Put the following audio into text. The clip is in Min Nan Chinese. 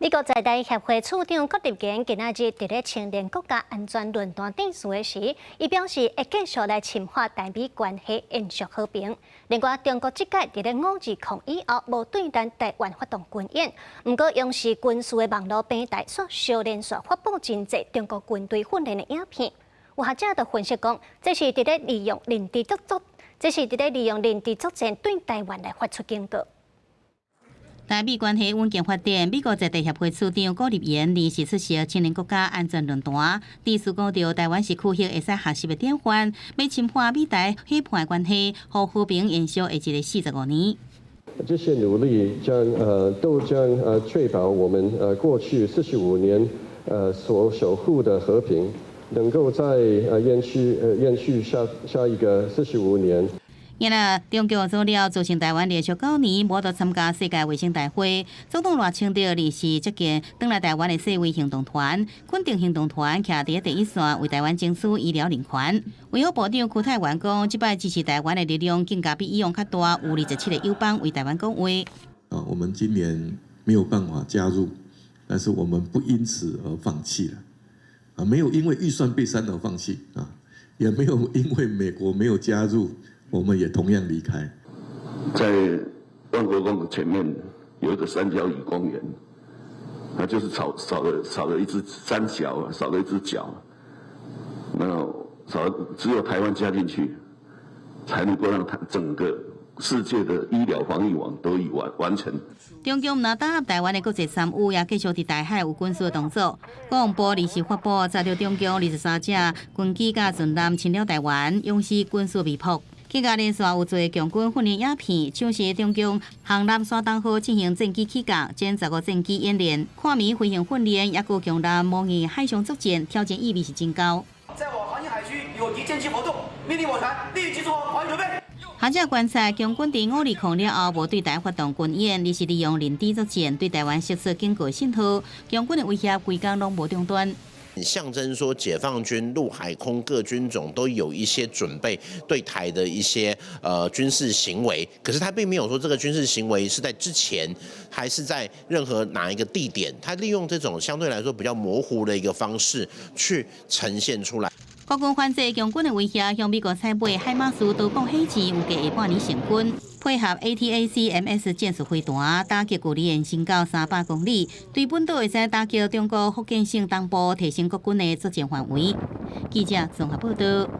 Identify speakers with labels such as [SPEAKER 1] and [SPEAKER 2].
[SPEAKER 1] 美國在台協會處長郭立言今仔日佇咧青年國家安全論壇致辭的時，伊表示會繼續來深化台美關係，延續和平。另外，中國這屆佇咧520以後無對咱台灣發動軍演，毋過央視軍事的網路平台煞相連續發布真濟中國軍隊訓練的影片。有學者就分析講，這是佇咧利用認知作戰對台灣來發出警告。
[SPEAKER 2] 台美關係穩健發展，美國在台協會處長郭立言臨時出席青年國家安全論壇，致辭講著台灣是區域會使學習的典範，欲深化美台伙伴關係，予和平延續下一个45年。
[SPEAKER 3] 這些努力將都將確保我們過去45年所守護的和平，能夠再延續下下一個四十五年。
[SPEAKER 2] 因為中共做了造成台灣連續9年無得參加世界衛生大會。總統賴清德臨時接見轉來台灣的世衛行動團，肯定行動團徛佇第一線為台灣爭取醫療人權。衛福部長邱泰源講，這擺支持台灣的力量更加比以往較大，有27個友邦為台灣講話。
[SPEAKER 4] 啊，我們今年沒有辦法加入，但是我們不因此而放棄了。啊，沒有因為預算被刪而放棄啊，也沒有因為美國沒有加入，我們也同樣離開。
[SPEAKER 5] 在萬國宮的前面有一個三角椅公園，那就是少了一隻三角，少了一隻腳。那少只有台灣加進去，才能夠讓它整個世界的醫療防疫網得以完成。
[SPEAKER 2] 中共若打壓台灣的國際參與，也繼續佇台海有軍事動作。國防部臨時發布，查著中共23隻軍機佮船艦侵擾台灣，央視軍事未卜。更加連續有濟共軍訓練影片，像是中共航艦山東號進行戰機起降、殲十五戰機演練、跨暝飛行訓練，抑閣強艦模擬海上作戰，挑戰意味是真高。
[SPEAKER 6] 在我航行海區有敵艦機活動，命令我船立即做好防禦準備。
[SPEAKER 2] 學者觀察，共軍佇520了後，無對台發動軍演，而是利用認知作戰對台灣釋出警告信號。共軍的威脅規工攏無中斷。
[SPEAKER 7] 象徵說，解放軍陸海空各軍種都有一些準備對台的一些軍事行為，可是他並沒有說這個軍事行為是在之前還是在任何哪一個地點，他利用這種相對來說比較模糊的一個方式去呈現出來。
[SPEAKER 2] 國軍反制共軍的威脅，向美國採買海馬斯多管火箭，預計下半年成軍，配合 ATACMS 戰術飛彈，打擊距離延伸到300公里，對本島會使打擊中國福建省東部，提升國軍的作戰範圍。記者綜合報道。